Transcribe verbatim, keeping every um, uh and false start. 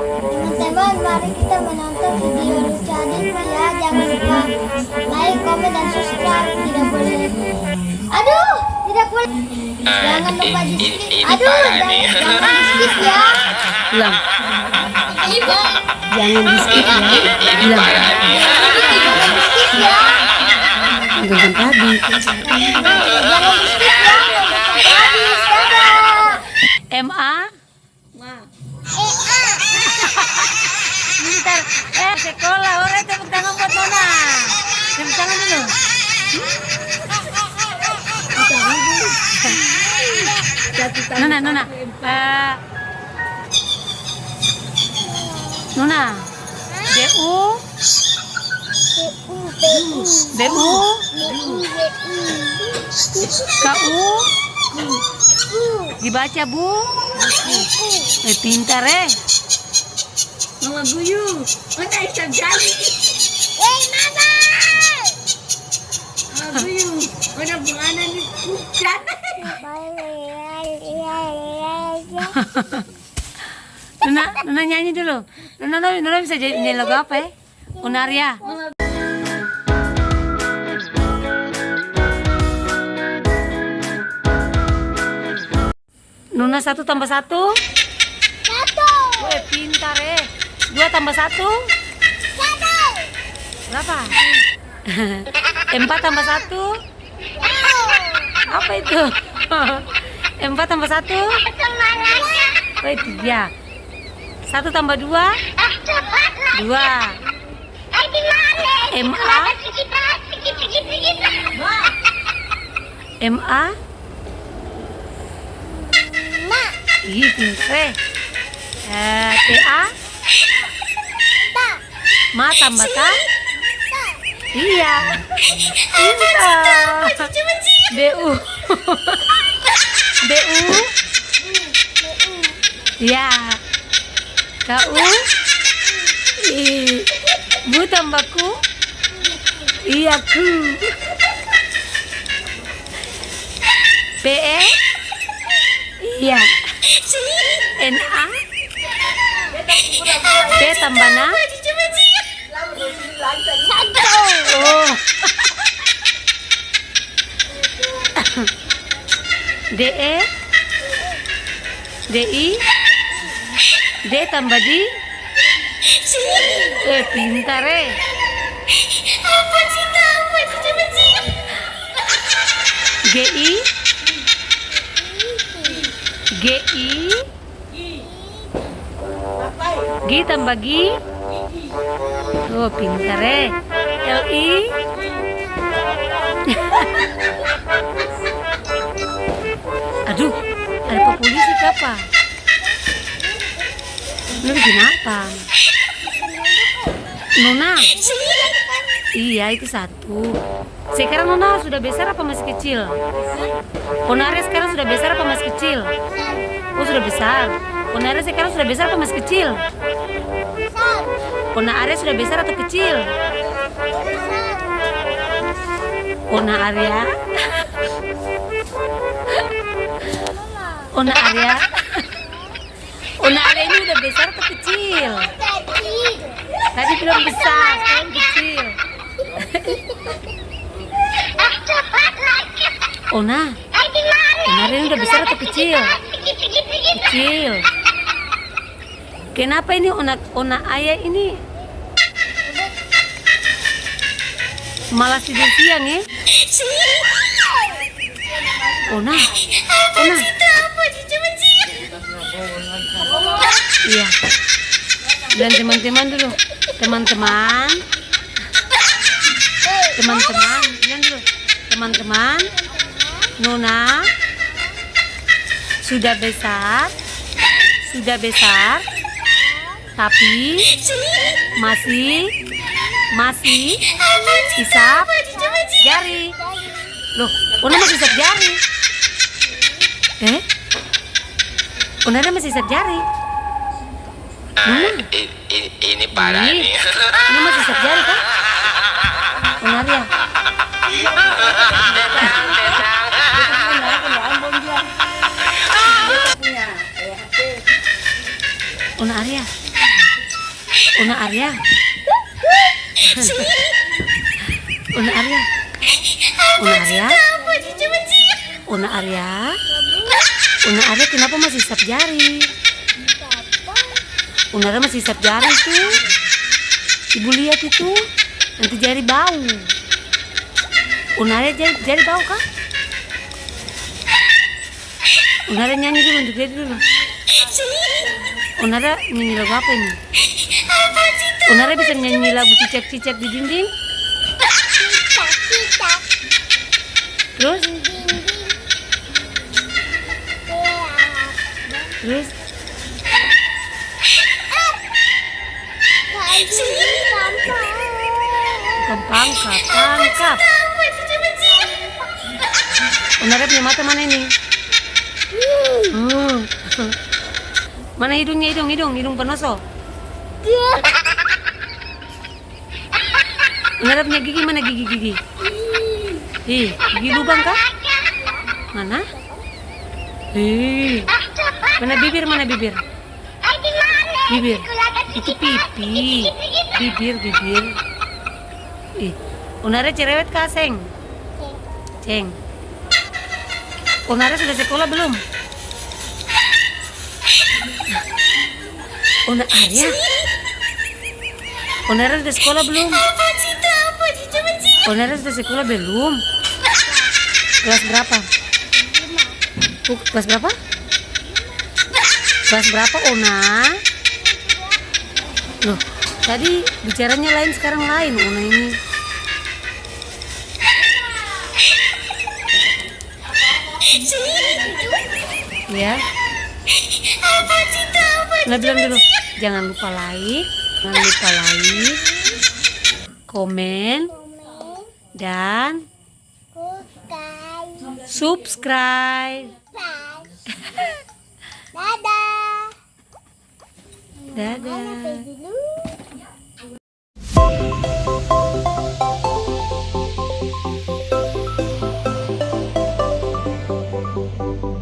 Teman-teman, mari kita menonton video lucu Adit ya. Jangan lupa like, komen, dan subscribe. Tidak boleh. Aduh, tidak boleh. Jangan lupa di skip. Aduh, jangan, jangan di skip ya. Ulang. Jangan di skip ya. Ulang. Jangan di skip ya. Nonton sampai habis. Jangan di skip ya. Nonton sampai habis. Dadah. M A. Ma. Pintar. Eh, sekolah, orang tepuk tangan buat Nona. Tepuk tangan dulu. Nona, Nona. Eh, Nona. B U. B U. K U. Dibaca, Bu. Eh, pintar, eh. Mama Guyu, mana ikan jali? Hei, Mama! Mama Guyu, mana bungana ni? Ikan. Nona, Nona nyanyi dulu. Nona, Nona, Nona bisa jadi nyanyi lagu apa, eh? Unaria. Nona, satu tambah satu? Satu. Weh, pintar, eh. Dua tambah satu? Satu. Berapa? Empat tambah satu? Apa itu? Empat tambah satu? Oh, tiga. Satu tambah dua? Dua. M A? M A? Ih, pintar, eh. Eh, T A? Ma tambah ta? Iya. Pintar. B U. B U. Iya. K U. I. Bu tambah ku. Iya, ku. P E? Iya. N A? P tambah na? Oh. D E? D I? D tambah di? Eh, pintar, eh. G I? G I? G tambah gi? Oh, pintar, eh. L I? Aduh, ada polisi kapa? Lu bikin apa? Nona? Iya, itu satu. Sekarang Nona sudah besar apa masih kecil? Ona Arya sekarang sudah besar apa masih kecil? Oh, sudah besar. Ona Arya sekarang sudah besar apa masih kecil? Ona Arya sudah besar atau kecil? Ona Arya? Ona Arya? Ona Arya ini udah besar atau kecil? Kecil. Tadi bilang besar, sekarang kecil. Ona, Ona Arya ini udah besar atau kecil? Kecil. Kenapa ini Ona, Ona Arya ini malas tidur siang, eh? Ona, Ona. Iya. Bilang teman-teman dulu. Teman-teman. Teman-teman. Bilang dulu. Teman-teman. Nona sudah besar. Sudah besar. Tapi masih, masih isap jari. Loh, Ona masih isap jari? Eh? Ona masih isap jari? Nona? I-, i-, ini parah nih. Ona masih isap jari, kan? Ona Arya. Ona Arya, Ona Arya. Ona Arya. Ona Arya. Ona Arya. Ona Arya kenapa masih isap jari? Ona Arya masih isap jari tuh. Ibu lihat itu. Nanti jari bau. Ona Arya jari, jari bau kah? Ona Arya nyanyi dulu untuk dia dulu. Ona Arya nyanyi lagu apa ini? Ona Arya bisa nyanyi lagu cicak-cicak di dinding? Cicak-cicak. Terus? Di dinding. Iya. Terus? Bukan pangkap, tangkap. Ona Arya punya mata mana ini? Hmm. Mana hidungnya, hidung, hidung, hidung panoso? Ona Arya punya gigi mana, gigi, gigi? Ih, gigi lubang kah? Mana? Ih. Mana bibir, mana bibir? Bibir. Itu pipi. Bibir, bibir. Ih. Ona Arya cerewet kah, seng? Seng. Ona Arya sudah sekolah belum? Ona Arya? Ona Arya sudah sekolah belum? Ona Arya sudah sekolah belum? Kelas berapa? Kelas berapa? Kelas berapa, Ona? Loh, tadi bicaranya lain, sekarang lain, Ona ini. Ya. Nah, bilang dulu, jangan lupa like, jangan lupa like, komen, dan subscribe. Dadah. Dadah.